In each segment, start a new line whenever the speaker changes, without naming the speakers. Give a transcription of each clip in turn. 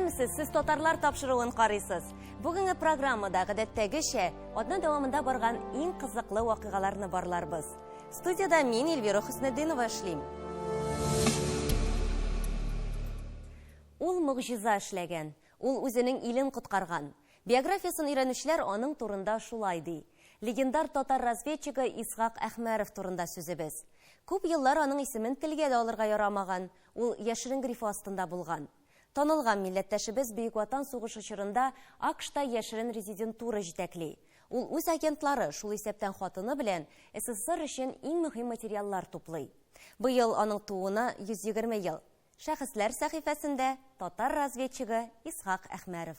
Исәнмесез, сез татарлар тапшыруын карыйсыз. Бүгенге программада гадәттәгечә атна дәвамында барган иң кызыклы вакыйгаларны барларбыз. Студиядә мин Эльвира Хөснетдинова эшлим. Ул могҗиза эшләгән. Ул үзенең илен коткарган. Биографиясен өйрәнүчеләр аның турында шулай ди. Легендар татар разведчигы Исхак Әхмәров турында сүзебез. Күп еллар аның исемен телгә дә алырга ярамаган, ул яшерен грифы астында булган. Танылган милләттәшебез Бөек Ватан сугышы чорында АКШта яшерен резидентура җитәкли. Ул үз агентлары, шул исәптән хатыны белән, СССР өчен иң мөһим материаллар туплый. Быел аның тууына 120 ел. Шәхесләр сәхифәсендә татар разведчигы Исхак Әхмәров.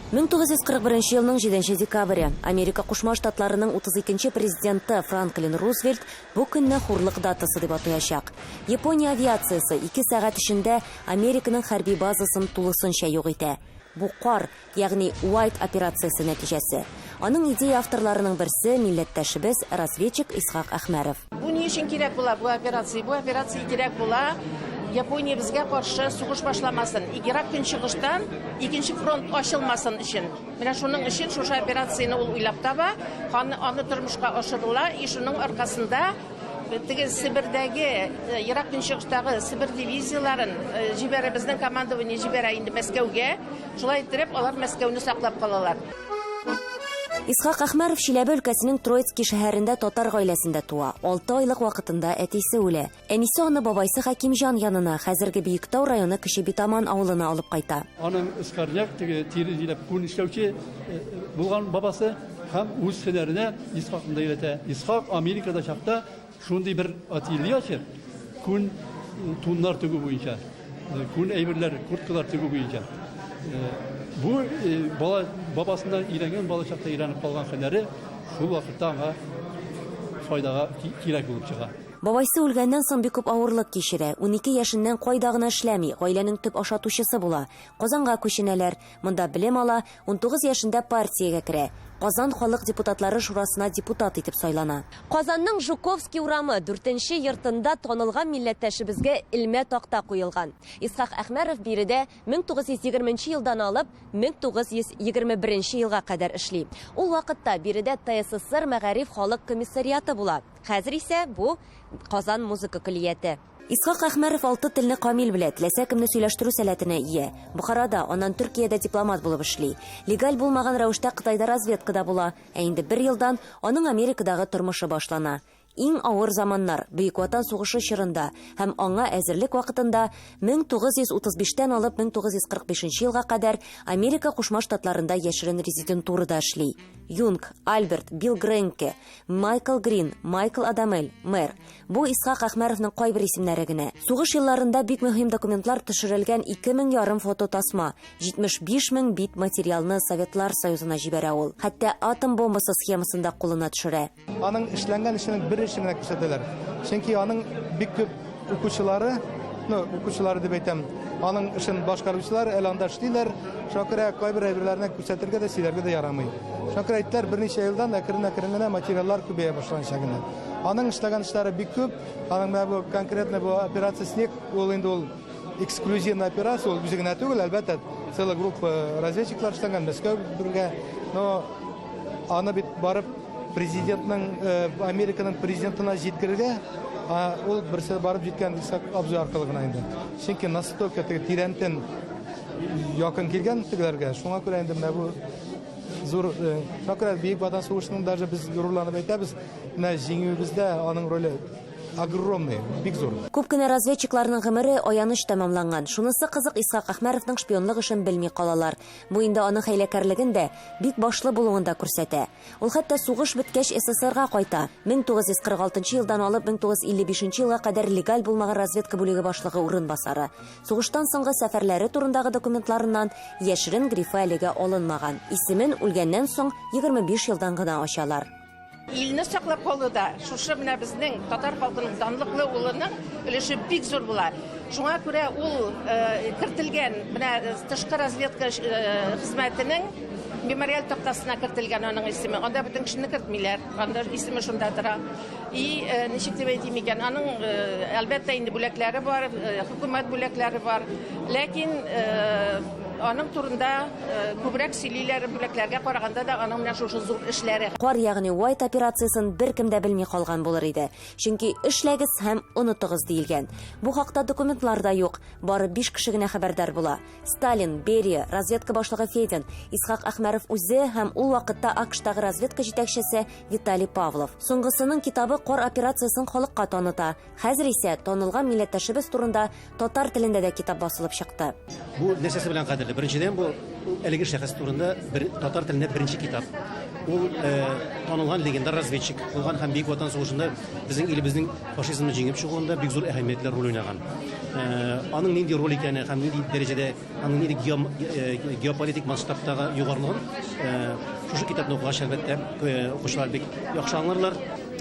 1941 елның 7 декабре. Америка Кушма Штатларының 32 нче президенты Франклин Рузвельт бу көнне хурлык датасы дип атаячак. Япония авиациясе ике сәгать эчендә Американың хәрби базасын тулысынча юк итә. Бу кар, ягъни Уайт операциясе нәтиҗәсе. Аның идея авторларының берсе, милләттәшебез, разведчик Исхак Әхмәров.
Бу ни өчен кирәк була бу операция? Бу операция кирәк була Япония безгә каршы сугыш башламасын, Ерак Көнчыгыштан икенче фронт ачылмасын өчен. Менә шуның өчен шушы операцияне ул уйлап таба, аны, аны тормышка ашырыла, и шуның аркасында теге Себердәге, Ерак Көнчыгыштагы Себер дивизияләрен җибәрә, безнең командование җибәрә инде Мәскәүгә. Шулай иттереп, алар Мәскәүне саклап калалар.
Исхак Әхмәров Чиләбе өлкәсенең Троицкий шәһәрендә татар гаиләсендә туа. Алты айлык вакытында әтисе үлә. Әнисе аны бабайсы Хәкимҗан янына, хәзерге Биектау районы Кече Битаман авылына алып кайта.
Аның скорняк, теге тире җыйнап күн эшләүче булган бабасы һәм үз һөнәренә Исхакны да өйрәтә. Исхак Америкада чакта Шундый бер ателье ачып, күн туннар тегү буенча, күн әйберләр, курткалар тегү буенча. Бу бала бабасыннан өйрәнгән, бала чакта өйрәнеп калган һөнәре шул вакытта аңа файдага кирәк булып чыга.
Бабайсы үлгәннән соң бик күп авырлык кичерә. 12 яшеннән кайда гына эшләми, гаиләнең төп ашатучысы була. Казанга күченәләр. Монда белем ала, 19 яшендә партиягә керә. Казан халык депутатлары шурасына депутат итеп сайлана. Казанның Жуковский урамы, дүртенче йортында танылган милләттәшебезгә элмә такта куелган. Исхак Әхмәров биредә 1920 нче елдан алып 1921 елга кадәр эшли. Ул вакытта биредә ТССР Мәгариф халык комиссариаты була. Хәзер исә бу, Казан музыка көллияте. Исхак Әхмәров алты телне камил белә, теләсә кемне сөйләштерү сәләтенә ия. Бохарада, аннан Төркиядә дипломат булып эшли. Легаль булмаган рәвештә Кытайда разведкада була. Ә инде бер елдан аның Америкадагы тормышы башлана. Иң авыр заманнар, Бөек Ватан сугышы чорында һәм аңа әзерлек вакытында 1935 тән алып 1945 елга кадәр Америка Кушма Штатларында яшерен резидентурада эшли. Юнг, Альберт, Билл Гренке, Майкл Грин, Майкл Адамель, мэр. Бу Исхак Әхмәровның кайбер исемнәре генә. Сугыш елларында бик мөһим документлар төшерелгән 2000 ярым фототасма, 75 мең бит материалны Советлар Союзына җибәрә ул. Хәтта атом бомбасы схемасын да кулына төшерә.
Аның эшләнгән эшенең бер өлешен генә күрсәтәләр. Чөнки аның бик күп укучылары, ну, укучылары дип әйтәм, аның эшен башкаручылар әле анда эшлиләр. Шуңа күрә кайбер әйберләрне күрсәтергә дә, сөйләргә дә ярамый. Шуңа күрә әйттеләр, берничә елдан әкрен-әкрен генә материаллар күбәя башланачак инде. Аның эшләгән эшләре бик күп. Аның менә бу конкретно бу операция Снег, ул инде ул эксклюзивный операция, ул үзе генә түгел, әлбәттә, целая группа разведчиклар эшләнгән, Мәскәү бергә. Но аны бит барып президентның, э, Американың президентына җиткерергә, ул берсе барып җиткән Исхак абзый аркылы гына инде. Чөнки настолько теге тирәнтен якын килгән тегеләргә, шуңа күрә инде менә бу зур, э, шуңа күрә Бөек Ватан сугышының даже без горурланып әйтәбез, менә җиңүебездә аның роле огромный, бик зур.
Күп кенә разведчикларның гомере аяныч тәмамланган. Шунысы кызык, Исхак Әхмәровның шпионлык эшен белми калалар. Бу инде аның хәйләкәрлеген дә, бик башлы булуын да күрсәтә. Ул хәтта сугыш беткәч СССРга кайта. 1946 елдан алып 1955 елга кадәр легаль булмаган разведка бүлеге башлыгы урынбасары. Сугыштан соңгы сәфәрләре турындагы документларыннан яшерен грифы әлегә алынмаган. Исемен үлгәннән соң 25 елдан гына ачалар.
Илне саклап калуда шушы менә безнең татар халкының данлыклы улының өлеше бик зур була. Шуңа күрә ул кертелгән менә тышкы разведка хезмәтенең Мемориаль тактасына кертелгән аның исеме. Анда бөтен кешене кертмиләр. Анда исеме шунда тора. И э, ничек дип әйтим икән, аның э, әлбәттә инде бүләкләре бар, э, хөкүмәт бүләкләре бар. Ләкин аның турында күбрәк сөйлиләр, бүләкләргә караганда да аның менә шушы зур эшләре.
Кар, ягъни Уайт операциясен беркем дә белми калган булыр иде. Чөнки эшләгез һәм онытыгыз диелгән. Бу хакта документлар да юк. Бары биш кеше генә хәбәрдар була. Сталин, Берия, разведка башлыгы Федин, Исхак Әхмәров үзе һәм ул вакытта АКШтагы разведка җитәкчесе Виталий Павлов. Соңгысының китабы кар операциясен халыкка таныта. Хәзер исә танылган милләттәшебез турында татар телендә дә китап басылып чыкты.
Бу нәрсәсе белән кадерле? Беренчедән, бу әлеге шәхес турында бер татар телендә беренче китап. Ул э, танылган легендар разведчик булган һәм Бөек Ватан сугышында безнең илебезнең фашизмны җиңеп чыгуында бик зур әһәмиятле роль уйнаган. Э, аның нинди роль икәне һәм нинди дәрәҗәдә, аның нинди э, геополитик масштабтагы югарылыгын э, шушы китапны укыгач, әлбәттә, укучылар бик яхшы аңларлар.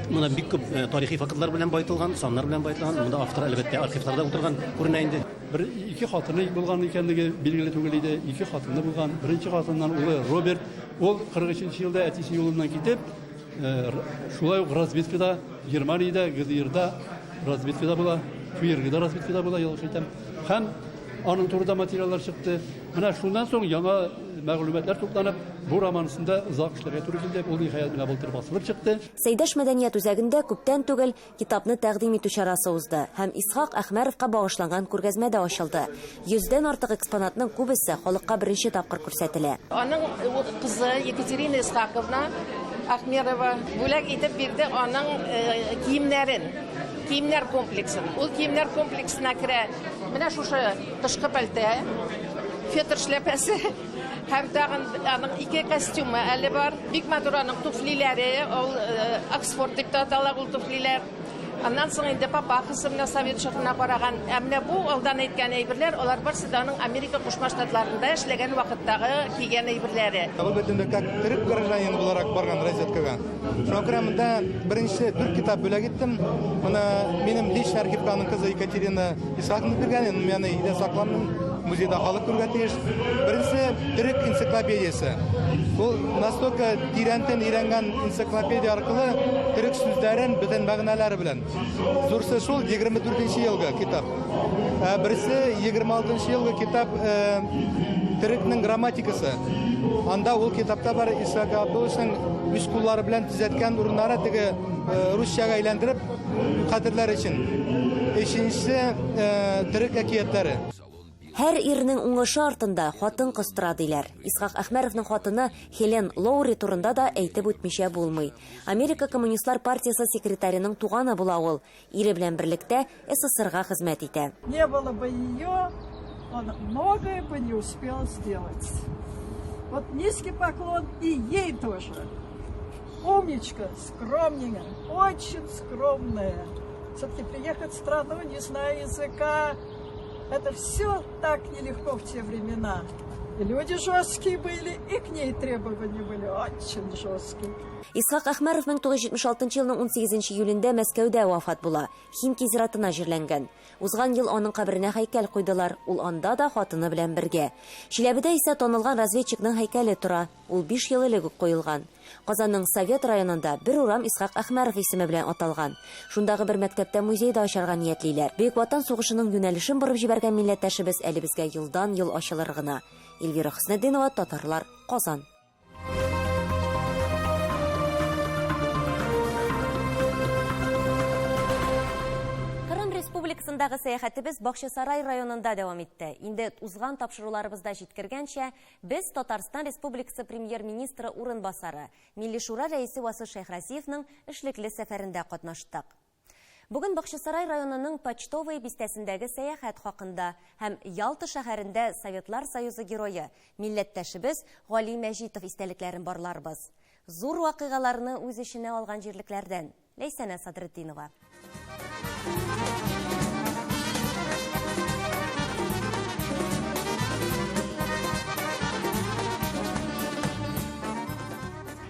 Монда бик күп тарихи фактлар белән баетылган, саннар белән баетылган. Монда автор, әлбәттә, архивларда утырган күренә инде.
Бер ике хатыны булган икәнлеге билгеле түгел иде. Ике хатыны булган. Беренче хатыннан улы Роберт, ул 43 елда әтисе юлыннан китеп, шулай ук разведкада Германиядә, ГДРда разведкада була, ФРГда разведкада була, ялгыш әйтәм. Һәм аның турында материаллар чыкты. Менә шуннан соң яңа мәгълүматлар тупланып, бу романысында озак эшләргә туры килде. Ул ниһаять менә былтыр басылып чыкты.
Сәйдәш мәдәният үзәгендә күптән түгел китапны тәкъдим итү чарасы узды һәм Исхак Әхмәровка багышланган күргәзмә дә ачылды. Йөздән артык экспонатның күбесе халыкка беренче тапкыр күрсәтелә.
Аның кызы Екатерина Исхаковна Ахмерова бүләк итеп бирде аның э, киемнәрен, киемнәр комплексын. Ул киемнәр комплексына керә менә шушы тышкы пәлтә, фетр шляпәсе һәм тагын аның ике костюмы әле бар. Бик матур аның туфлиләре, ул э, Оксфорд дип тә атала ул туфлиләр. Аннан соң инде папахасы менә совет чорына караган. Ә менә бу алдан әйткән әйберләр, алар барсы да аның Америка Кушма Штатларында эшләгән вакыттагы кигән әйберләре.
Ул бит инде как төрек гражданины буларак барган разведкага. Шуңа күрә монда беренче дүрт китап бүләк иттем. Моны минем личный архивка аның кызы Екатерина Исхаковна биргән, инде мин аны өйдә сакламыйм, музейда халык күрергә тиеш. Беренче төрек энциклопедиясе. Ул настолько тирәнтен өйрәнгән энциклопедия аркылы төрек сүзләрен бөтен мәгънәләре белән. Зурсы шул 24 елгы китап. Ә берсе 26 елгы китап э, төрекнең грамматикасы. Анда ул китапта бар Исхак Абдулловичның үз куллары белән төзәткән урыннары теге э, русчага әйләндереп хәтерләр өчен. Өченчесе э, төрек әкиятләре.
Һәр ирнең уңышы артында хатын-кыз тора, диләр. Исхак Әхмәровның хатыны Хелен Лоури турында да әйтеп үтмичә булмый. Америка Коммунистлар партиясе секретареның туганы була ул. Ире белән берлектә СССРга хезмәт итә.
Не было бы ее, он многое бы не успел сделать. Вот низкий поклон и ей тоже. Умничка, скромненькая, очень скромная. Все-таки приехать в страну, не зная языка, это все так нелегко в те времена. И люди жесткие были, и к ней требования были очень жесткие.
Исхак Әхмәров 1976 елның 18 июлендә Мәскәүдә вафат була. Химки зиратына җирләнгән. Узган ел аның каберенә һәйкәл куйдылар. Ул анда да хатыны белән бергә. Чиләбедә исә танылган разведчикның һәйкәле тора. Ул 5 ел элек үк куелган. Казанның Совет районында бер урам Исхак Әхмәров исеме белән аталган. Шундагы бер мәктәптә музей да ачарга ниятлиләр. Бөек Ватан сугышының юнәлешен борып җибәргән милләттәшебез әле безгә елдан-ел ачылыр гына. Эльвира Хөснетдинова, Татарлар, Казан. Кырым Республикасындагы сәяхәтебез Бакчасарай районында дәвам итте. Инде узган тапшыруларыбызда җиткергәнчә, без Татарстан Республикасы премьер-министры урынбасары, Милли Шура рәисе Васил Шәйхразиевның эшлекле сәфәрендә катнаштык. Бүген Бакчасарай районының Почтовый бистәсендәге сәяхәт хакында һәм Ялта шәһәрендә Советлар Союзы герое, милләттәшебез Гали Мәҗитов истәлекләрен барларбыз. Зур вакыйгаларны үз эченә алган җирлекләрдән. Ләйсәнә Садретдинова.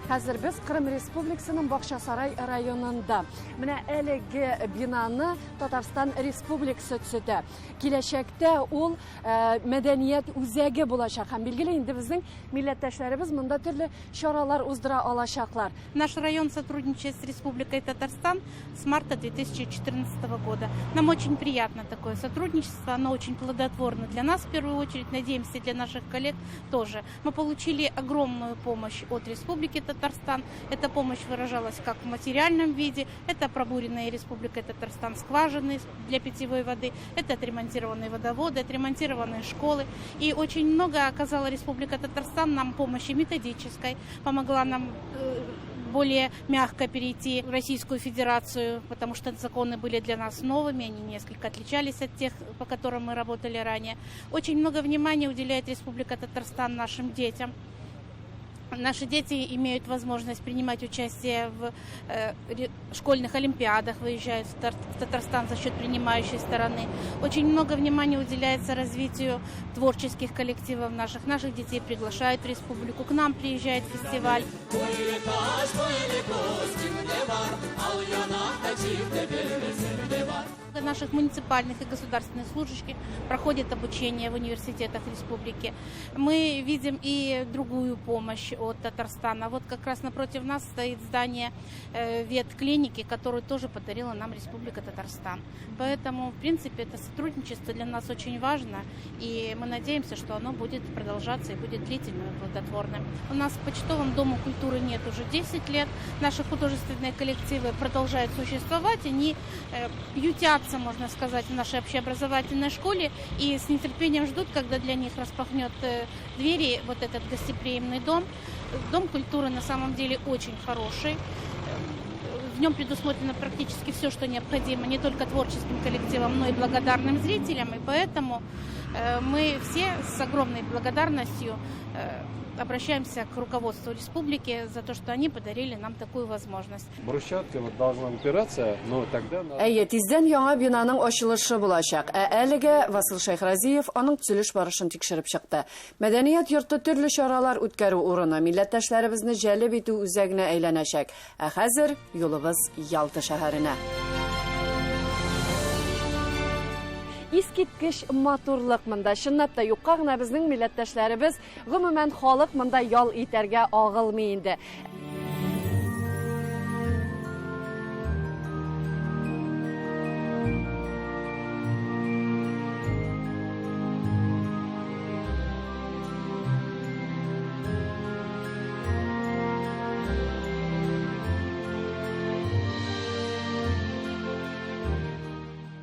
Хәзер без Кырым Республикасының Бакчасарай районында. Менә әлеге бинаны Татарстан Республикасы төзетә. Киләчәктә ул э, мәдәният үзәге булачак һәм билгеле инде безнең милләттәшләребез монда төрле чаралар уздыра алачаклар.
Наш район сотрудничает с Республикой Татарстан с марта 2014 года. Нам очень приятно такое сотрудничество, оно очень плодотворно для нас в первую очередь, надеемся, для наших коллег тоже. Мы получили огромную помощь от Республики Татарстан. Эта помощь выражалась как в материальном виде, это пробуренные Республикой Татарстан скважины для питьевой воды, это отремонтированные водоводы, отремонтированные школы. И очень много оказала Республика Татарстан нам помощи методической, помогла нам э, более мягко перейти в Российскую Федерацию, потому что законы были для нас новыми, они несколько отличались от тех, по которым мы работали ранее. Очень много внимания уделяет Республика Татарстан нашим детям. Наши дети имеют возможность принимать участие в э, школьных олимпиадах, выезжают в Татарстан за счет принимающей стороны. Очень много внимания уделяется развитию творческих коллективов наших. Наших детей приглашают в республику, к нам приезжает фестиваль. Наших муниципальных и государственных служащих проходят обучение в университетах республики. Мы видим и другую помощь от Татарстана. Вот как раз напротив нас стоит здание э, ветклиники, которую тоже подарила нам Республика Татарстан. Поэтому, в принципе, это сотрудничество для нас очень важно, и мы надеемся, что оно будет продолжаться и будет длительным и плодотворным. У нас в почтовом дому культуры нет уже 10 лет. Наши художественные коллективы продолжают существовать, они э, ютятся, можно сказать, в нашей общеобразовательной школе и с нетерпением ждут, когда для них распахнет э, двери вот этот гостеприимный дом. Дом культуры на самом деле очень хороший. В нем предусмотрено практически все, что необходимо не только творческим коллективам, но и благодарным зрителям. И поэтому э, мы все с огромной благодарностью э, обращаемся к руководству республики за то, что они подарили нам такую возможность.
Брусчатка вот должна упираться, но тогда надо...
Әйе, тиздән яңа бинаның ачылышы булачак. Ә әлегә Васил Шәйхразиев аның төзелеш барышын тикшереп чыкты. Мәдәният йорты төрле чаралар үткәрү урыны, милләттәшләребезне җәлеп итү үзәгенә әйләнәчәк. Ә хәзер юлыбыз Ялта шәһәренә. Искиткеч матурлык монда. Чынлап та юкка гына безнең милләттәшләребез, гомумән халык монда ял итәргә агылмый инде.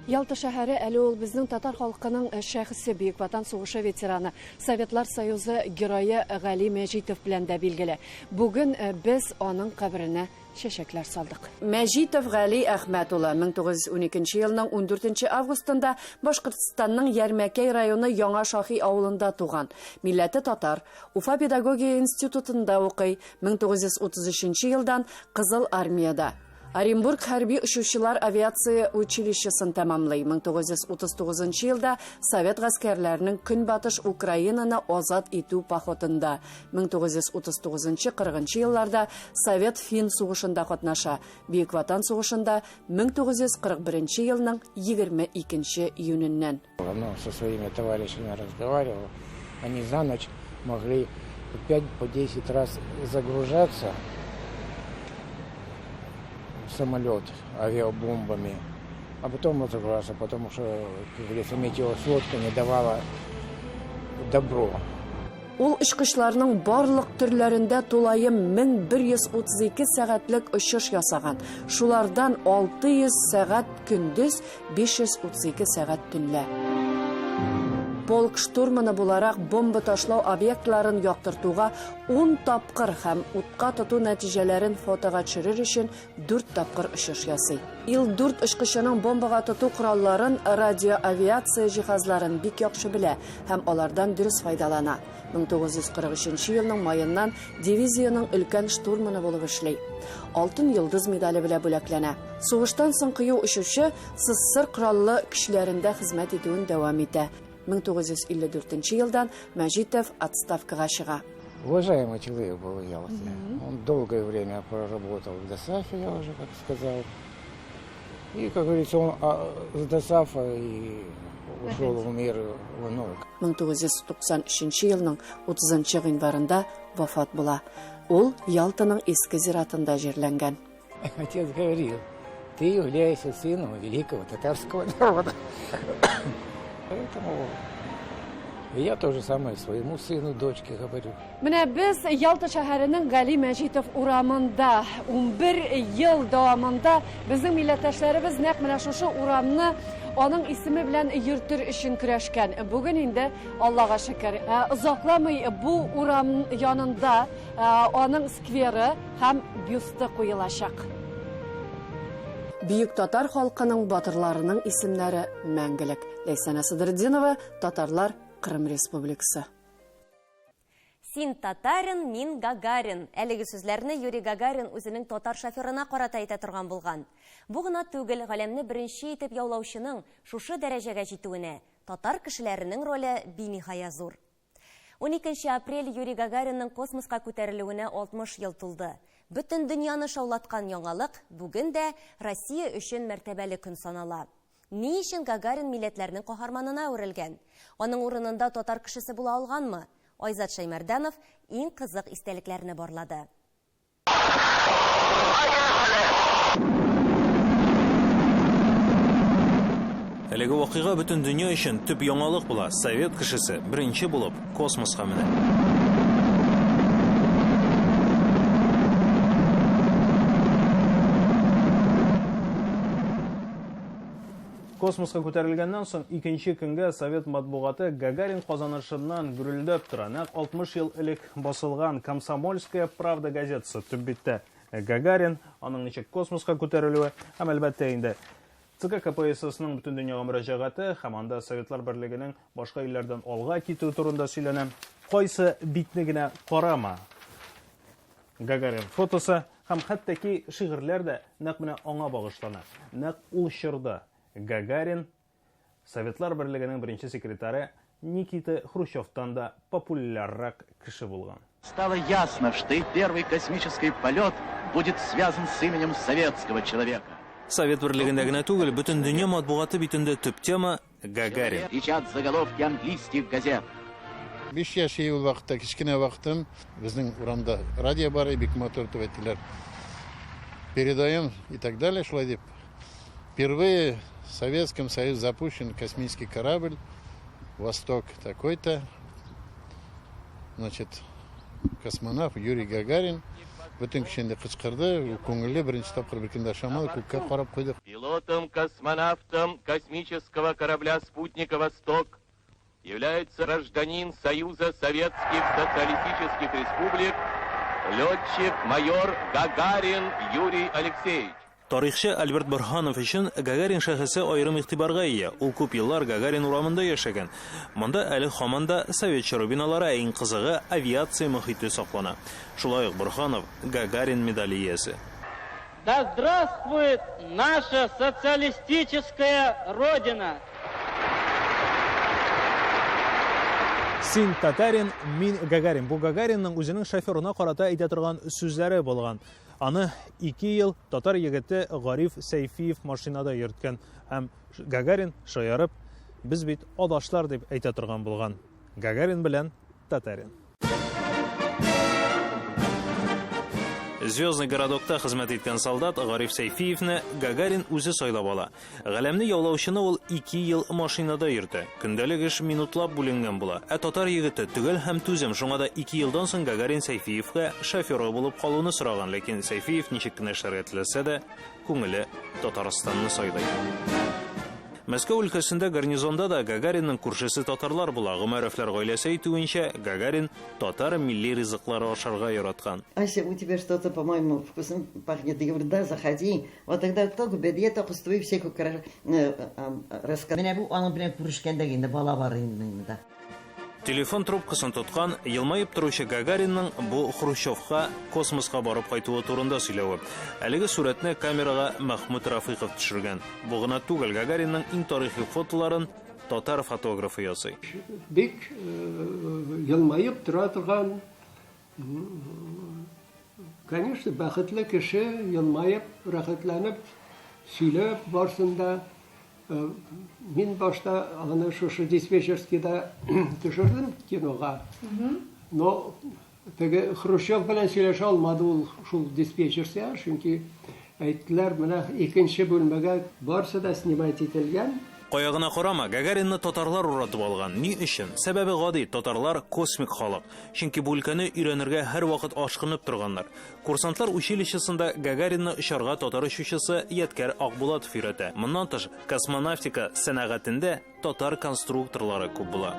Ялта шәһәре әле ул безнең татар халкының э, шәхесе, Бөек Ватан сугышы ветераны, Советлар Союзы герое Гали Мәҗитов белән дә билгеле. Бүген э, без аның каберенә чәчәкләр салдык. Мәҗитов Гали Әхмәт улы 1912 елның 14 августында Башкортстанның Ярмәкәй районы Яңа Шахи авылында туган. Милләте татар. Уфа педагогия институтында укый. 1933 елдан Кызыл армиядә. Оренбург хәрби очучылар авиация училищесын тәмамлый. 1939 елда Совет гаскәрләренең Көнбатыш Украинаны азат итү походында. 1939-40 елларда Совет-фин сугышында катнаша. Бөек Ватан сугышында 1941 елның 22 июненнән.
Ну, со своими товарищами разговаривал. Они за ночь могли по 5, по 10 раз загружаться в самолет авиабомбами, а потом разобраться, потому что, как говорится, метеосводка не давала добро.
Ул очкычларның барлык төрләрендә тулаем 1132 сәгатьлек очыш ясаган. Шулардан 600 сәгать көндез, 532 сәгать төнлә. Полк штурманы буларак бомба ташлау объектларын яктыртуга 10 тапкыр һәм утка тоту нәтиҗәләрен фотога төшерер өчен 4 тапкыр очыш ясый. Ил-4 очкычының бомбага тоту коралларын, радиоавиация җиһазларын бик яхшы белә һәм алардан дөрес файдалана. 1943 елның маеннан дивизиянең өлкән штурманы булып эшли. Алтын йолдыз медале белән бүләкләнә. Сугыштан соң кыю очучы СССР кораллы көчләрендә хезмәт итүен дәвам итә. 1954 елдан Мәҗитов отставкага чыга.
Уважаемый человек был в Ялте. Он долгое время проработал в ДОСААФе, я уже как сказал. И, как говорится, он с ДОСААФа и ушел в мир иной.
1993 елның 30 гыйнварында вафат була. Ул Ялтаның иске зиратында җирләнгән.
Отец говорил, ты являешься сыном великого татарского народа. Поэтому я то же самое своему сыну, дочке говорю.
Менә без Ялта шәһәренең Гали Мәҗитов урамында 11 ел дәвамында безнең милләттәшләребез нәкъ менә шушы урамны аның исеме белән йөртер өчен көрәшкән. Бүген инде Аллага шөкер, озакламый бу урам янында аның скверы һәм бюсты куелачак. Бөек татар халкының батырларының исемнәре мәңгелек. Ләйсәнә Садретдинова, Татарлар, Кырым Республикасы.
Син татарин, мин Гагарин. Әлеге сүзләрне Юрий Гагарин үзенең татар шоферына карата әйтә торган булган. Бу гына түгел, галәмне беренче итеп яулаучының шушы дәрәҗәгә җитүенә татар кешеләренең роле биниһая зур. 12 апрель Юрий Гагаринның космоска күтәрелүенә 60 ел тулды. Бөтен дөньяны шаулаткан яңалык бүген дә Россия өчен мәртәбәле көн санала. Ни өчен Гагарин милләтләрнең каһарманына әверелгән? Аның урынында татар кешесе була алганмы? Айзат Шәймәрданов иң кызык истәлекләрне барлады.
Әлеге вакыйга бөтен дөнья өчен төп яңалык була. Совет кешесе беренче булып космоска менә.
Космоска күтәрелгәннән соң икенче көнгә совет матбугаты Гагарин казанышыннан гөрелдәп тора. Нәкъ 60 ел элек басылган Комсомольская правда газетасы төп биттә Гагарин, аның ничек космоска күтәрелүе һәм әлбәттә инде ЦК КПССның бөтен дөньяга мөрәҗәгате һәм анда Советлар Берлегенең башка илләрдән алга китүе турында сөйләнә. Кайсы битне генә карама, Гагарин фотосы һәм хәтта ки шигырьләр дә нәкъ менә аңа багышлана. Нәкъ ул чорда Гагарин Советлар Берлегенең беренче секретаре Никита Хрущевтан да популяррак кеше булган.
Стало ясно, что и первый космический полет будет связан с именем советского человека.
Совет Берлегендә генә түгел, бөтен дөнья матбугаты битендә төп тема Гагарин.
Кричат заголовки английских газет.
5 яшь ул вакытта, кечкенә вакытым, безнең урамда радио бар, бик матур дип әйттеләр. Передаем и так далее, шулай дип. Впервые в Советском Союзе запущен космический корабль «Восток» такой-то. Значит, космонавт Юрий Гагарин бөтен кеше инде кычкырды, күңелле беренче тапкыр беркем дә ышанмады, күккә карап куйды.
Пилотом-космонавтом космического корабля «Спутника Восток» является гражданин Союза Советских Социалистических Республик, летчик-майор Гагарин Юрий Алексеевич.
Тарихчы Альберт Борһанов өчен Гагарин шәхесе аерым игътибарга ия. Ул күп еллар Гагарин урамында яшәгән. Монда әле һаман да совет чоры биналары, ә иң кызыгы, авиация мохите саклана. Шулай ук Борһанов Гагарин медале иясе.
Да здравствует наша социалистическая Родина!
Син татарин, мин Гагарин. Бу Гагаринның үзенең шоферына карата әйтә торган сүзләре булган. Аны 2 ел татар егете Гариф Сәйфиев машинада йөрткән һәм Гагарин шаярып, без бит адашлар дип әйтә торган булган. Гагарин белән Татарин.
Звездный городокта хезмәт иткән солдат Гариф Сәйфиевне Гагарин үзе сайлап ала. Галәмне яулаучыны ул 2 ел машинада йөртә. Көндәлек эш минутлап бүленгән була. Ә татар егете төгәл һәм түзем, шуңа да 2 елдан соң Гагарин Сәйфиевкә шоферы булып калуны сораган, ләкин Сәйфиев ничек кенә эшләргә теләсә дә, күңеле Татарстанны сайлый. Мәскәү өлкәсендә гарнизонда да Гагаринның күршесе татарлар була. Гомәровлар гаиләсе әйтүенчә, Гагарин татар милли ризыклары ашарга яраткан.
Ася, у тебя что-то, по-моему, вкусным пахнет. Я говорю, да, заходи. Вот тогда только беде, только стой, всех рассказывай. Менә бу аның белән күрешкәндә инде бала бар инде.
Телефон трубкасын тоткан, елмаеп торучы Гагаринның бу Хрущевка космоска барып кайтуы турында сөйләве. Әлеге сурәтне камерага Мәхмүт Рафыйков төшергән. Бу гына түгел, Гагаринның иң тарихи фотоларын татар фотографы ясый.
Бик елмаеп тора торган, Конечно, бәхетле кеше, елмаеп, рәхәтләнеп, сөйләп барсын да. Мин башта аны шушы диспетчерскийда төшердем кинога. Но теге Хрущев белән сөйләшә алмады ул шул диспетчерскийда, чөнки әйттеләр, менә икенче бүлмәгә барысы да снимать ителгән.
Кая гына карама, Гагаринны татарлар уратып алган. Ни өчен? Сәбәбе гади, татарлар космик халык. Чөнки бу өлкәне өйрәнергә һәрвакыт ашкынып торганнар. Курсантлар училищесында Гагаринны очарга татар очучысы Ядкәр Акбулатов өйрәтә. Моннан тыш, космонавтика сәнәгатендә татар конструкторлары күп була.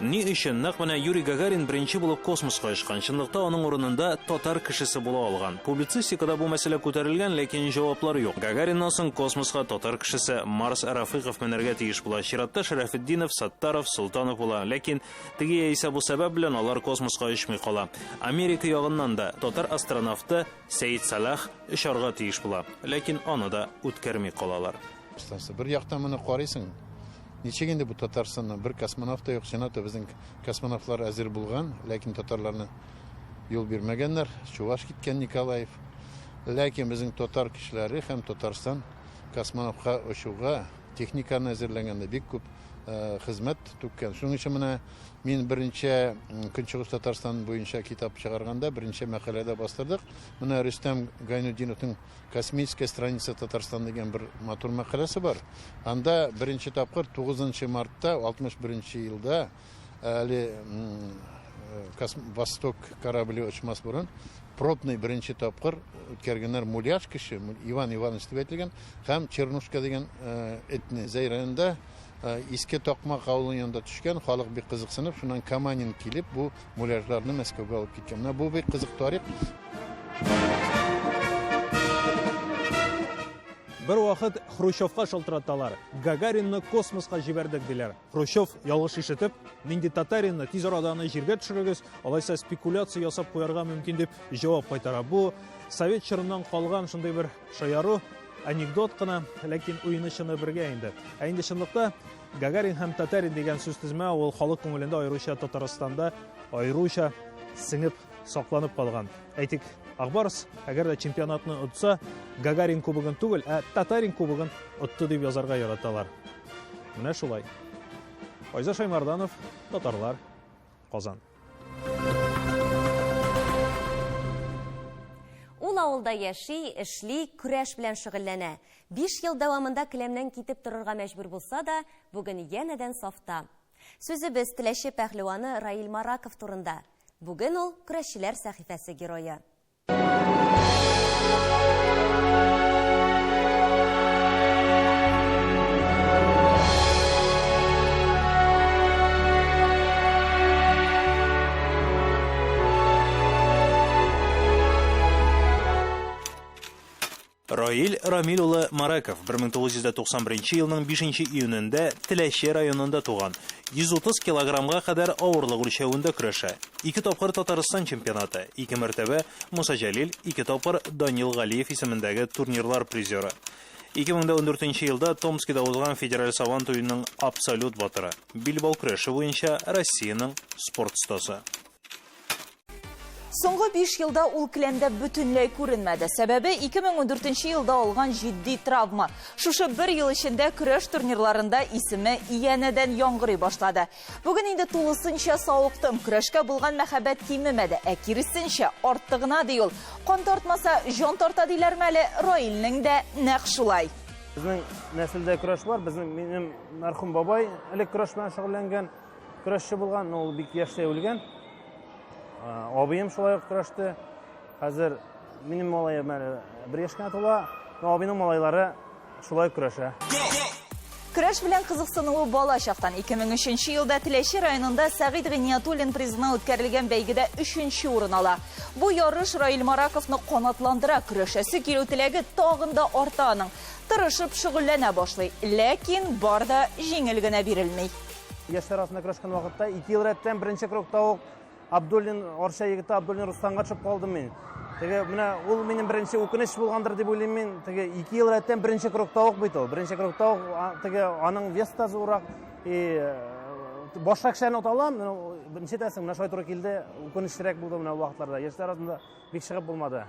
Ни өчен нәкъ менә Юрий Гагарин беренче булып космоска очкан? Чынлыкта аның урынында татар кешесе була алган. Публицистикада бу мәсьәлә күтәрелгән, ләкин җаваплар юк. Гагариннан соң космоска татар кешесе Марс Рафыйков менәргә тиеш була. Чиратта Шәрәфетдинов, Саттаров, Солтанов була. Ләкин теге яисә бу сәбәп белән алар космоска очмый кала. Америка ягыннан да татар астронавты Сәет Сәлах очарга тиеш була. Ләкин аны да үткәрми калалар.
Бер яктан моны карыйсың, ничек инде бу Татарстаннан бер космонавт та юк, чынлап та безнең космонавтлар әзер булган, ләкин татарларны юл бирмәгәннәр, Чуваш киткән Николаев. Ләкин безнең татар кешеләре һәм Татарстан космонавтка очуга техниканы әзерләгәндә бик күп хезмәт түккән. Шуның өчен менә мин беренче Көнчыгыш Татарстан буенча китап чыгарганда беренче мәкаләдә бастырдык. Менә Рөстәм Гайнутдиновның Космическая страница Татарстан дигән бер матур мәкаләсе бар. Анда беренче тапкыр 9 мартта 61 елда әле Восток корабле очмас борын пробный беренче тапкыр үткәргәннәр муляж кеше Иван Иванович дип әйтелгән һәм Чернушка дигән этне Зәй районында Иске Токмак авылының янында төшкән, халык бик кызыксынып, шуннан Каманин килеп бу муляжларны Мәскәүгә алып киткән. Менә бу бик кызык тарих.
Бер вакыт Хрущевка шалтыраталар. Гагаринны космоска җибәрдек, диләр. Хрущев ялгыш ишетеп, нинди татаринны, тиз арада аны җиргә төшерегез, алайса спекуляция ясап куярга мөмкин дип җавап кайтара. Бу совет чорыннан калган шундый бер шаяру, анекдот кына, ләкин уены чыны бергә инде. Ә инде чынлыкта Гагарин һәм Татарин дигән сүз тезмә ул халык күңелендә, аеруча Татарстанда, аеруча сеңеп сакланып калган. Әйтик, Акбарс, әгәр дә чемпионатны отса, Гагарин кубогын түгел, ә Татарин кубогын отты дип язарга яраталар. Менә шулай. Айза Шаймарданов, Татарлар, Казан.
Ул авылда яши, эшли, көрәш белән шөгыльләнә. 5 ел дәвамында келәмнән китеп торырга мәҗбүр булса да, бүген янәдән сафта. Сүзебез Теләче пәһлеваны Раил Мараков турында. Бүген ул көрәшчеләр сәхифәсе герое.
Раил Рамил улы Мараков 1991 елның 5 июнендә Теләче районында туган. 130 килограммга кадәр авырлык үлчәвендә көрәшә. Ике тапкыр Татарстан чемпионаты, ике мәртәбә Муса Җәлил, ике тапкыр Данил Галиев исемендәге турнирлар призеры. 2014 елда Томскида узган федераль Сабан туеның абсолют батыры. Билбау көрәше буенча Россиянең спорт остасы.
Соңгы 5 елда ул келәмдә бөтенләй күренмәде. Сәбәбе 2014 елда алган җитди травма. Шушы бер ел эчендә көрәш турнирларында исеме янәдән яңгырый башлады. Бүген инде тулысынча савыктым. Көрәшкә булган мәхәббәт кимемәде, ә киресенчә артты гына, ди ул. Кан тартмаса, җан тарта диләрме әле? Раилнең дә нәкъ шулай.
Безнең нәселдә көрәш бар. Безнең минем мәрхүм бабай элек көрәш белән шөгыльләнгән. Көрәшче булган, но ул бик яшьтә үлгән. Абыем шулай ук көрәште. Хәзер минем малаем әле бер яшь кенә тула, но абыйның малайлары шулай көрәшә.
Көрәш белән кызыксынуы бала чактан. 2003 елда Теләче районында Сәгыйть Гыйниятуллин призына үткәрелгән бәйгедә 3 урын ала. Бу ярыш Раил Мараковны канатландыра, көрәшәсе килү теләге тагын да арта аның. Тырышып шөгыльләнә башлый, ләкин бар да җиңел генә бирелми.
Яшьләр арасында көрәшкән вакытта 2 ел рәттән беренче кругта ук Абдуллин, Арча егете Абдуллин Русланга төшеп калдым мин. Теге менә ул минем беренче үкенеч булгандыр дип уйлыйм мин. Теге 2 ел рәттән беренче кругта ук бит ул. Беренче кругта ук теге аның вес та зуррак и
Башка кешеләрне ота алам, ничә әйтәсең, менә шулай туры килде, үкенечлерәк булды менә ул вакытларда. Яшьләр арасында бик чыгып булмады.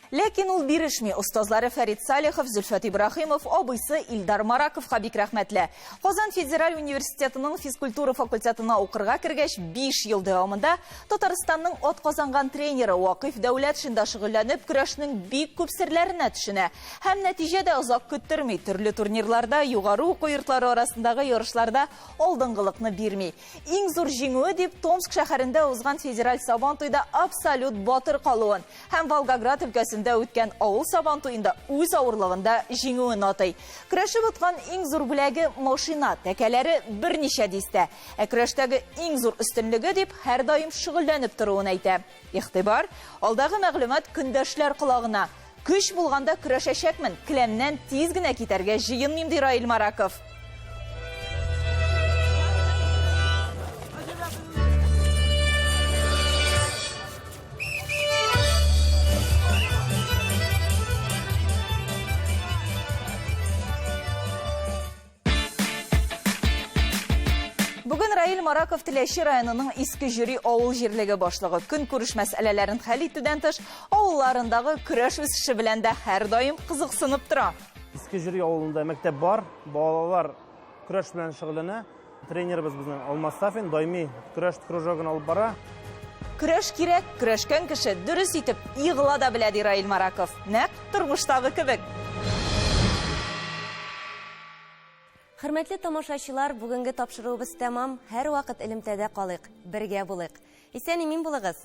Ләкин ул бирешми. Остазлары Фәрит Салихов, Зөлфәт Ибраһимов, абыйсы Илдар Мараковка бик рәхмәтле. Казан федераль университетының физкультура факультетына укырга кергәч, 5 ел дәвамында Татарстанның атказанган тренеры Вакыйф Дәүләтшинда шөгыльләнеп, көрәшнең бик күп серләренә төшенә. Һәм нәтиҗә дә озак көттерми. Төрле турнирларда, югары уку йортлары арасындагы ярышларда алдынгылыкны бирми. Иң зур җиңүе дип Томск шәһәрендә узган федераль Сабантуйда абсолют батыр калуын һәм Волгоград өлкәсендә үткән авыл Сабантуенда үз авырлыгында җиңүен атый. Көрәшеп откан иң зур бүләге машина, тәкәләре берничә дистә. Ә көрәштәге иң зур өстенлеге дип һәрдаим шөгыльләнеп торуын әйтә. Игътибар, алдагы мәгълүмат көндәшләр колагына. Көч булганда көрәшәчәкмен, келәмнән тиз генә китәргә җыенмыйм, ди Раил Мараков. Бүген Раил Мараков Теләче районының Иске Җөри авыл җирлеге башлыгы. Көнкүреш мәсьәләләрен хәл итүдән тыш, авылларындагы көрәш үсеше белән дә һәрдаим кызыксынып тора.
Иске Җөри авылында мәктәп бар, балалар көрәш белән шөгыльләнә. Тренерыбыз безнең Алмаз Сафин даими көрәш кружогын алып бара.
Көрәш кирәк, көрәшкән кеше дөрес итеп егыла да белә, ди Раил Мараков. Нәкъ тормыштагы кебек.
Хөрмәтле тамашачылар, бүгенге тапшыруыбыз тәмам. Һәрвакыт элемтәдә калыйк, бергә булыйк. Исән-имин булыгыз!